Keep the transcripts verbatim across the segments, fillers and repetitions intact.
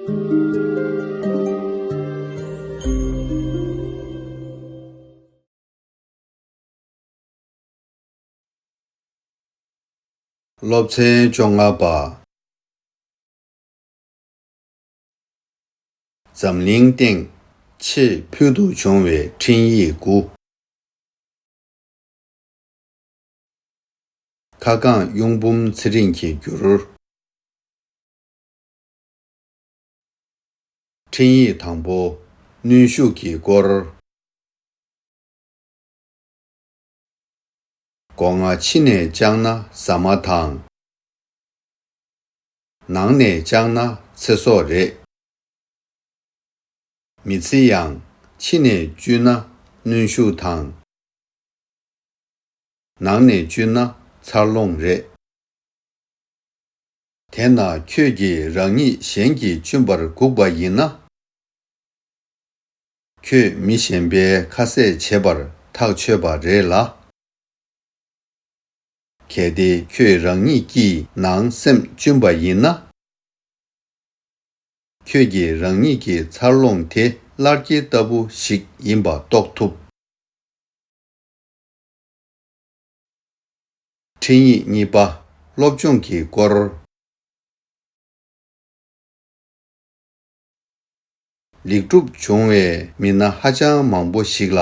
སློབ་ཚན་བཅོ་ལྔ་པ། འཛམ་གླིང་སྟེང་ཆེས་ཕུལ་དུ་བྱུང་བའི་འཕྲིན་ཡིག་དགུ། ཁ་བསྐངས་གཡུང་འབུམ་ཚེ་རིང་གིས་བསྒྱུར། འཕྲིན་ཡིག་དང་པོ། གནོན་ཤུགས་ཀྱི་སྐོར། སྒོ་ང་ཕྱི་ནས་བཅག་ན་ཟ་མ་དང་། ནང་ནས་བཅག་ན་ཚེ་སྲོག་རེད། མི་ཚེ་ཡང་ཕྱི་ནས་བཅུས་ན་གནོན་ཤུགས་དང་། ནང་ནས་བཅུས་ན་འཚར་ལོངས་རེད། དེས་ན་ཁྱོད་ཀྱིས་རང་ཉིད་གཞན་གྱིས་བཅུན་པར་སྒུག་པ་ཡིན་ན། ཁྱོད་མི་གཞན་པའི་ཁ་ཟས་བྱེད་པར་ཐག་ཆོད་པ་རེད་ལ། གལ་ཏེ་ཁྱོད་རང་ཉིད་ཀྱིས་ནང་སེམས་བཅུན་པ་ཡིན་ན། ཁྱོད་ཀྱིས་རང་ཉིད་ཀྱི་འཚར་ལོངས་དེ་གླར་སྐྱེ་ལྟ་བུ་ཞིག་ཡིན་པ་རྟོགས་ཐུབ། འཕྲིན་ཡིག་གཉིས་པ། སློབ་སྦྱོང་གི་སྐོར། ལེགས་གྲུབ་བྱུང་བའི་མི་སྣ་ཧ་ཅང་མང་པོ་ཞིག་ལ།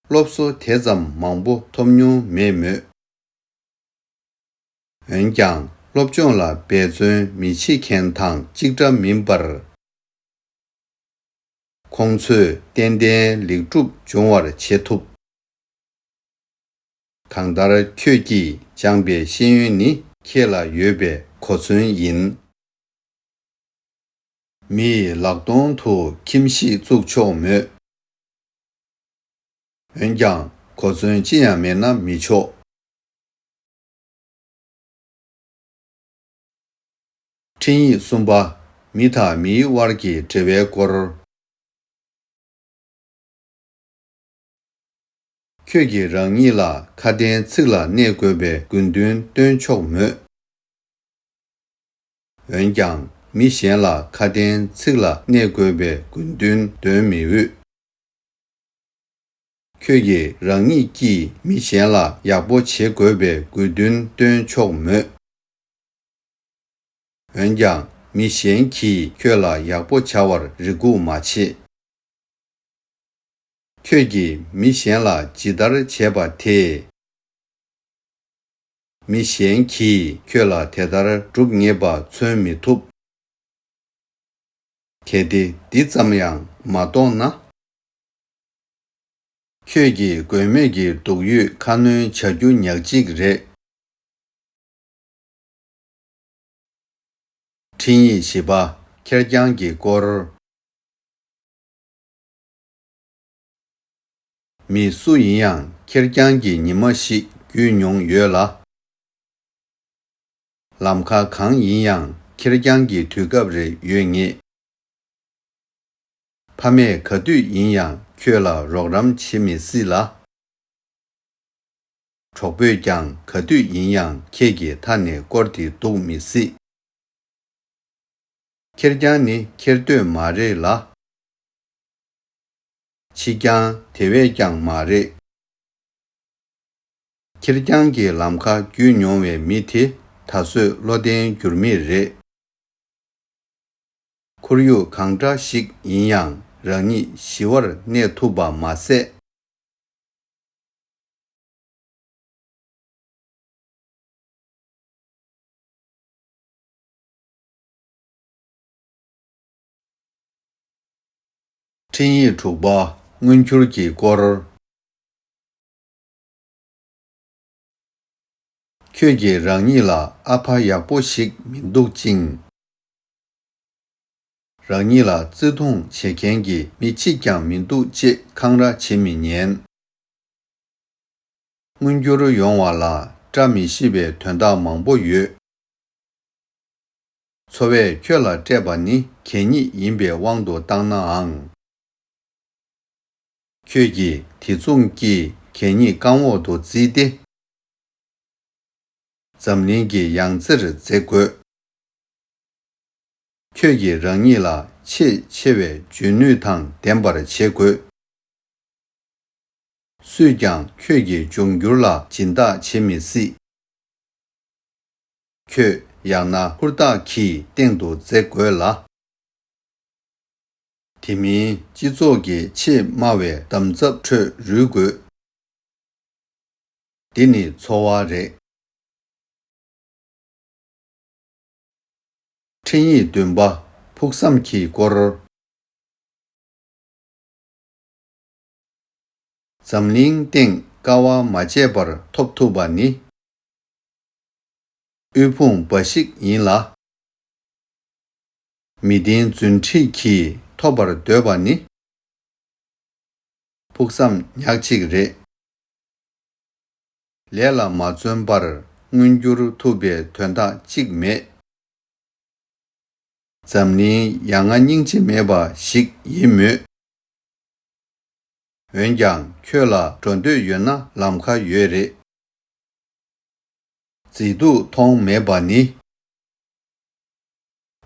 སློབ་གསོ་དེ་ཙམ་མང་པོ་ཐོབ་མྱོང་མེད་མོད། འོན་ཀྱང་སློབ་སྦྱོང་ལ་འབད་བརྩོན་མི་བྱེད་མཁན་དང་གཅིག་འདྲ་མིན་པར། ཁོང་ཚོས་ཏན་ཏན་ལེགས་གྲུབ་འབྱུང་བར་བྱེད་ཐུབ། གང་ལྟར་ཁྱོད་ཀྱིས་སྦྱངས་པའི་ཤེས་ཡོན་ནི་ཁྱེད་ལ་ཡོད་པའི་གོ་མཚོན་ཡིན། མི་ཡི་ལག་སྟོང་དུ་ཁྱིམ་གཞིས་བཙུགས་ཆོག་མོད། འོན་ཀྱང་གོ་མཚོན་ཅི་ཡང་མེད་ན་མི་ཆོག། འཕྲིན་ཡིག་གསུམ་པ། མི་དང་མིའི་དབར་གྱི་འབྲེལ་བའི་སྐོར། ཁྱོད་ཀྱིས་རང་ཉིད་ལ་ཁ་དན་ཚིག་ལ་གནས་དགོས་པའི་དགོས་འདུན་སྟོན་ཆོག་མོད། འོན་ཀྱང་མི་གཞན་ལ་ཁ་དན་ཚིག་ལ་གནས་དགོས་པའི་དགོས་འདུན་འདོན་མི་འོས། ཁྱོད་ཀྱིས་རང་ཉིད་ཀྱིས་མི་གཞན་ལ་ཡག་པོ་བྱེད་དགོས་པའི་དགོས་འདུན་སྟོན་ཆོག་མོད། འོན་ཀྱང་མི་གཞན་གྱིས་ཁྱོད་ལ་ཡག་པོ་བྱ་བར་རེ་སྒུག་མ་བྱེད། ཁྱོད་ཀྱིས་མི་གཞན་ལ་ཇི་ལྟར་བྱས་པ་དེས། མི་གཞན་གྱིས་ཁྱོད་ལ་དེ་ལྟར་སྒྲུབ་ངེས་པ་མཚོན་མི་ཐུབ། གལ་ཏེ་འདི་ཙམ་ཡང་མ་རྟོགས་ན། ཁྱོད་ཀྱིས་དགོས་མེད་ཀྱི་སྡུག་ཡུས་ཁ་སྣོན་བྱ་རྒྱུ་ཉག་གཅིག་རེད། འཕྲིན་ཡིག་བཞི་པ། ཁེར་རྐྱང་གི་སྐོར། མི་སུ་ཡིན་ཡང་ཁེར་རྐྱང་གི་ཉི་མ་ཞིག་བརྒྱུད་མྱོང་ཡོད་ལ། ལམ་ཁ་གང་ཡིན་ཡང་ཁེར་རྐྱང་གི་དུས་སྐབས་རེ་ཡོད་ངེས། ཕ་མས་ག་དུས་ཡིན་ཡང་ཁྱོད་ལ་རོགས་རམ་བྱེད་མི་སྲིད་ལ། གྲོགས་པོས་ཀྱང་ག་དུས་ཡིན་ཡང་ཁྱེད་ཀྱི་མཐའ་ནས་བསྐོར་ཏེ་འདུག་མི་སྲིད། ཁེར་རྐྱང་ནི་ཁེར་སྡོད་མ་རེད་ལ། ཕྱིས་ཀྱང་དེ་བས་ཀྱང་མ་རེད། ཁེར་རྐྱང་གི་ལམ་ཁ་བརྒྱུད་མྱོང་བའི་མི་དེ་ད་གཟོད་བློ་ལྡན་འགྱུར་མེད་རེད། ཁོར་ཡུག་གང་འདྲ་ཞིག་ཡིན་ཡང་རང་ཉིད་ཞི་བར་གནས་ཐུབ་པ་མ་ཟད། འཕྲིན་ཡིག་དྲུག་པ། མངོན་གྱུར་གྱི་སྐོར། ཁྱོད་ཀྱིས་རང་ཉིད་ལ་ཨ་ཕ་ཡག་པོ་ཞིག་མི་འདུག་ཅིང་། རང་ཉིད་ལ་བརྩི་མཐོང་བྱེད་མཁན་གྱི་མི་གཅིག་ཀྱང་མི་འདུག་ཅེས་འཁང་ར་བྱེད་མི་ཉན། མངོན་འགྱུར་ཡོང་བ་ལ་བཀྲ་མི་ཤིས་པའི་དོན་དག་མང་པོ་ཡོད། འཚོ་བས་ཁྱོད་ལ་སྤྲད་པ་ནི་གད་སྙིགས་ཡིན་པའི་དབང་དུ་བཏང་ནའང་། ཁྱོད་ཀྱིས་དེ་མཚུངས་ཀྱིས་གད་སྙིགས་རྐང་འོག་ཏུ་བརྫིས་ཏེ། འཛམ་གླིང་གི་ཡང་རྩེར་འཛེགས་དགོས། ཁྱོད་ཀྱིས་རང་ཉིད་ལ་ཆེས་ཆེ་བའི་འཇོན་ནུས་དང་ལྡན་པར་བྱེད་དགོས། སུས་ཀྱང་ཁྱོད་ཀྱི་འབྱུང་འགྱུར་ལ་སྦྱིན་བདག་བྱེད་མི་སྲིད། ཁྱོད་ཡང་ན་ཧུར་ཐག་གིས་སྟེང་དུ་འཛེག་དགོས་ལ། དེ་མིན་སྤྱི་ཚོགས་ཀྱི་ཆེས་དམའ་བའི་འདམ་རྫབ་ཁྲོད་རུལ་དགོས། འདི་ནི་འཚོ་བ་རེད། འཕྲིན་ཡིག་བདུན་པ། ཕུགས་བསམ་གྱི་སྐོར། འཛམ་གླིང་སྟེང་དཀའ་བ་མ་སྤྱད་པར་ཐོབ་ཐུབ་པ་ནི། དབུལ་ཕོངས་འབའ་ཞིག་ཡིན་ལ། མི་བདེན་རྫུན་ཁྲིད་ཀྱིས་ཐོབ་པར་འདོད་པ་ནི། ཕུགས་བསམ་ཉག་གཅིག་རེད། ལས་ལ་མ་བརྩོན་པར་མངོན་འགྱུར་ཐུབ་པའི་དོན་དག་གཅིག་མེད། འཛམ་གླིང་ཡ་ང་སྙིང་རྗེ་མེད་པ་ཞིག་ཡིན་མོད། འོན་ཀྱང་ཁྱོད་ལ་འགྲོ་འདོད་ཡོད་ན་ལམ་ཁ་ཡོད་རེད། མཛེས་སྡུག་མཐོང་མེད་པ་ནི།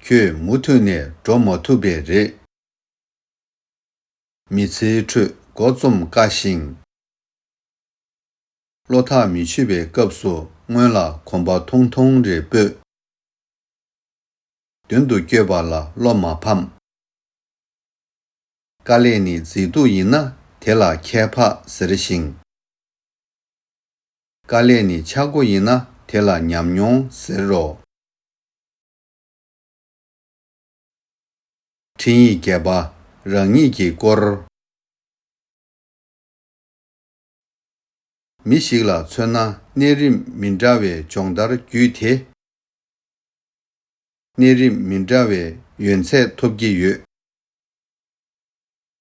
ཁྱོད་མུ་མཐུད་ནས་འགྲོ་མ་ཐུབ་པས་རེད། མི་ཚེའི་ཁྲོད་མགོ་རྩོམ་དཀའ་ཞིང་། བློ་ཐག་མི་ཆོད་པའི་སྐབས་སུ་སྔོན་ལ་གོམ་པ་ཐུང་ཐུང་རེ་སྤོས། མདུན་དུ་བསྐྱོད་པ་ལ་བློ་མ་ཕམ། དཀའ་ལས་ནི་མཛེས་སྡུག་ཡིན་ན་དེ་ལ་ཁྱད་འཕགས་ཟེར་ཞིང་། དཀའ་ལས་ནི་ཆག་སྒོ་ཡིན་ན་དེ་ལ་ཉམས་མྱོང་ཟེར་རོ། འཕྲིན་ཡིག་བརྒྱད་པ། རང་ཉིད་ཀྱི་སྐོར། མི་ཞིག་ལ་མཚོན་ན་གནས་རིམ་མི་འདྲ་བའི་སྦྱོང་བརྡར་བརྒྱུད་དེ། གནས་རིམ་མི་འདྲ་བའི་ཡོན་ཚད་ཐོབ་ཀྱི་ཡོད།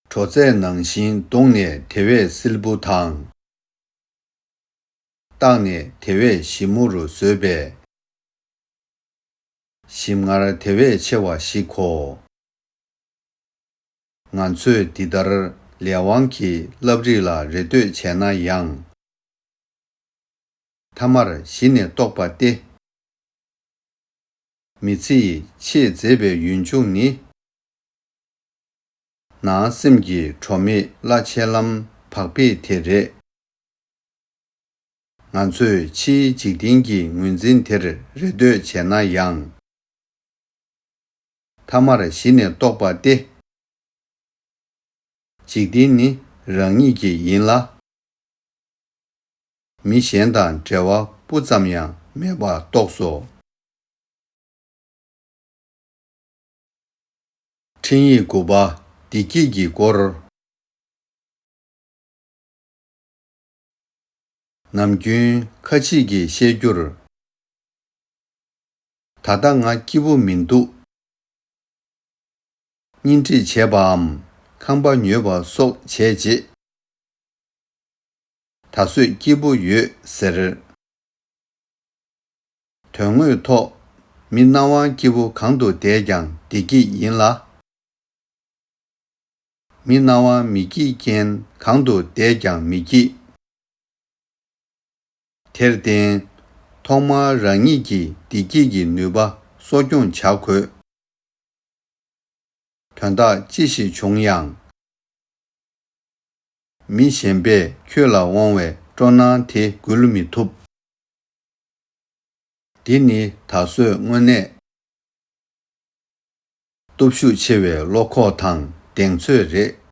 དྲོ་ཚད་ནང་བཞིན་གདོང་ནས་དེ་བས་བསིལ་པོ་དང་། རྟགས་ནས་དེ་བས་ཞིབ་མོ་རུ་བཟོས་པས། ཞིམ་མངར་དེ་བས་ཆེ་བ་ཞིག་གོ། ང་ཚོས་འདི་ལྟར་ལས་དབང་གི་བསླབ་རིགས་ལ་རེ་ལྟོས་བྱས་ན་ཡང་། ཐ་མར་གཞི་ནས་རྟོགས་པ་སྟེ། མི་ཚེ་ཡི་ཆེས་མཛེས་པའི་ཡུལ་ལྗོངས་ནི། ནང་སེམས་ཀྱི་བྲོ་མེད་རླ་ཆེ་ལམ་བག་ཕེབས་དེ་རེད། ང་ཚོས་ཕྱིའི་འཇིག་རྟེན་གྱི་ངོས་འཛིན་དེར་རེ་ལྟོས་བྱས་ན་ཡང་། ཐ་མར་གཞི་ནས་རྟོགས་པ་སྟེ། འཇིག་རྟེན་ནི་རང་ཉིད་ཀྱི་ཡིན་ལ། མི་གཞན་དང་འབྲེལ་བ་སྤུ་ཙམ་ཡང་མེད་པ་རྟོགས་སོ། འཕྲིན་ཡིག་དགུ་པ། བདེ་སྐྱིད་ཀྱི་སྐོར། ནམ་རྒྱུན་ཁ་ཅིག་གིས་བཤད་རྒྱུར། ད་ལྟ་ང་སྐྱིད་པོ་མི་འདུག་གཉེན་སྒྲིག་བྱས་པའམ་ཁང་པ་ཉོས་པ་སོགས་བྱས་རྗེས། ད་གཟོད་སྐྱིད་པོ་ཡོད་ཟེར། དོན་དངོས་ཐོག་མི་སྣང་བ་སྐྱིད་པོ་གང་དུ་བསྡད་ཀྱང་བདེ་སྐྱིད་ཡིན་ལ། མི་སྣང་བ་མི་སྐྱིད་རྐྱེན་གང་དུ་བསྡད་ཀྱང་མི་སྐྱིད། དེར་བརྟེན། ཐོག་མར་རང་ཉིད་ཀྱི་བདེ་སྐྱིད་ཀྱི་ནུས་པ་གསོ་སྐྱོང་བྱ་དགོས། དོན་དག་ཅི་ཞིག་བྱུང་ཡང་། མི་གཞན་པས་ཁྱོད་ལ་དབང་བའི་སྤྲོ་སྣང་དེ་འགུལ་མི་ཐུབ། འདི་ནི་ད་གཟོད་དངོས་གནས། སྟོབས་ཤུགས་ཆེ་བའི་བློ་ཁོག་དང་གདེང་ཚོད་རེད།